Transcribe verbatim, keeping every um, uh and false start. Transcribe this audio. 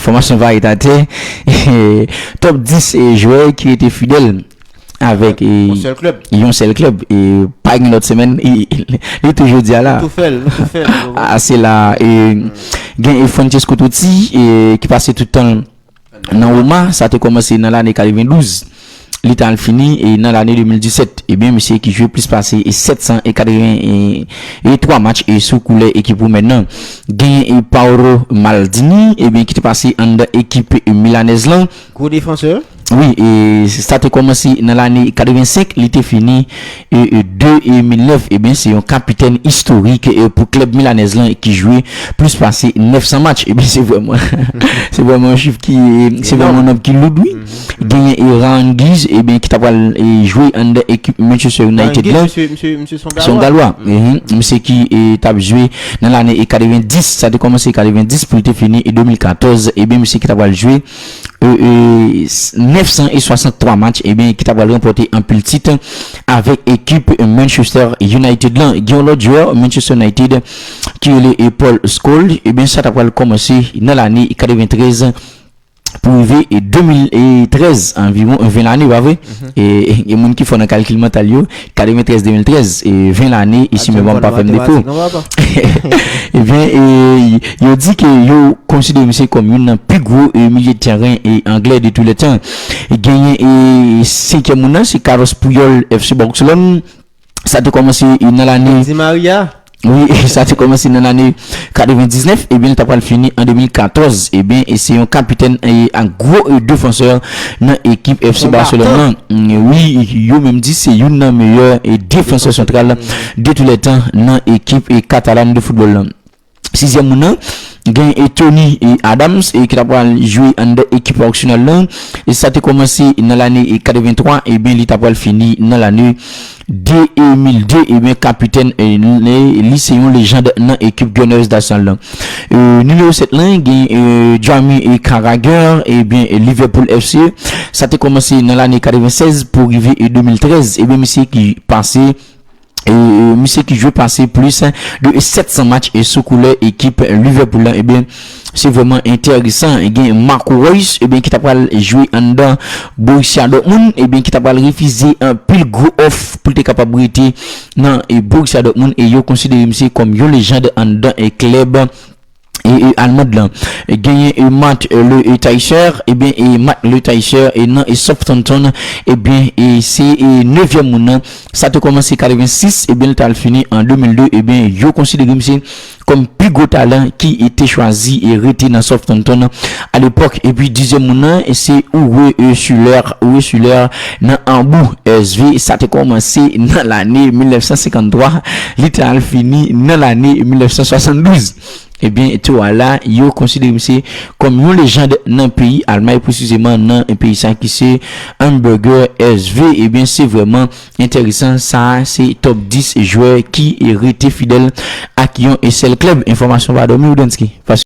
Fòmasyon pa ret atè. Top dis e, jwè ki rete fidèl avèk e, yon sèl klèb. Yon sèl klèb. E pa gen lòt semèn, li, li toujou di a la. Nou tou fè l, nou tou fè l. A, se la. E, gen e Francesco Totti e, ki pase tout tan nan Roma, sa te kòmanse nan lane katrevendouz. Li t al fini e nan lane de mil disèt. Ebyen, misye ki jwe plis pase e sèt san e katreven e twa match e sou koulè ekip Womèn nan. Gen e Paolo Maldini, ebyen, ki te pase anndan ekip milanèz lan. Gwo defansè. Wi, e sa te kòmanse nan lane katrevensenk, li te fini e, e de mil nèf. Ebyen, se yon kapitèn istorik e pou klèb milanèz lan ki jwe plis pase nèf san match. Ebyen, se vrèman, se vrèman yon chif ki, se vrèman yon nonb ki loud, wi. Genyen e Ryan Giggs, ebyen, ki ta pral e, jwe anndan ekip Manchester United lan. Se yon Galwa. Misye ki e, t ap jwe nan lane e katrevendis, sa te kòmanse katrevendis pou li te fini e de mil katòz. Ebyen, misye ki ta pral jwe e, e, nèf san e swasanntwa match, ebyen, ki ta pral ranpòte anpil tit avèk ekip Manchester United lan. Gen yon lòt jwè Manchester United ki rele e Paul Scholes, ebyen, sa ta pral kòmanse nan lane katreventrèz pou rive e de mil trèz, anviwon ven lane, pa vre? E, e moun ki fò nan kalkil mantal yo, katreventrèz de mil trèz, e ven lane, e si memwa m pa fè m defo. Ebyen, e, yo di ke yo konsidere misye kòm youn nan pi gwo e milye tèren e anglè de tou lè tan. Genyen e senkyèm moun nan, se Carlos Puyol, F C Barcelone. Sa te kòmanse e, nan lane Di Maria. Wi, sa te kòmanse nan lane katrevendiznèf, ebyen, li ta pral fini an de mil katòz. Ebyen, e se yon kapitèn e, ak gwo e, defansè nan ekip F C Barcelone lan. Mm, wi, yo menm di se youn nan meyè e, defansè santral de tou lè tan nan ekip e, katalàn de foutbòl lan. Sizyèm moun nan, gen e, Tony e, Adams e, ki ta pral jwe anndan ekip Arsenal lan. E sa te kòmanse nan lane e, katreventwa, ebyen, li ta pral fini nan lane de mil de, ebyen, kapitèn e, li se yon lejand nan ekip Gunners d'Arsenal lan. E, nimewo sèt lan, gen e, Jamie e, Carragher, ebyen, e, Liverpool F C. Sa te kòmanse nan lane katrevensèz pou rive e, de mil trèz. Ebyen, misye ki pase e, e, misye ki jwe pase plis de sèt san match e, sou koulè ekip Liverpool lan, ebyen, se vrèman enteresan. Gen Marco Reus, ebyen, ki ta pral jwe anndan Borussia Dortmund, ebyen, ki ta pral refize anpil gwo òf pou l te kapab rete nan e, Borussia Dortmund, e yo konsidere misye kòm yon lejand anndan e, klèb e, e, almand lan. Genyen e, Matt e, Le e, Teicher, ebyen, e Matt Le Teicher e nan e, Southampton, ebyen, e se e, nevyèm moun nan. Sa te kòmanse katrevensis, ebyen, li t al fini an de mil de, ebyen, yo konsidere misye kòm pi gwo talan ki te chwazi e rete nan Southampton alepòk. Epi dizyèm moun nan, e se Uwe e, Schüller, Uwe Schüller nan Hambourg S V. Sa te kòmanse nan lane mil nèf san senkanntwa, li t al fini nan lane mil nèf san swasanndouz. Ebyen, Toa la, yo konsidere misye kòm yon lejand nan peyi Almay, presizeman nan peyi sa ki se Hamburger S V. Ebyen, se vrèman enteresan. Sa a, se top dis jwè ki rete fidèl ak yon sèl klèb. Enfòmasyon pa dòmi w, Dansky.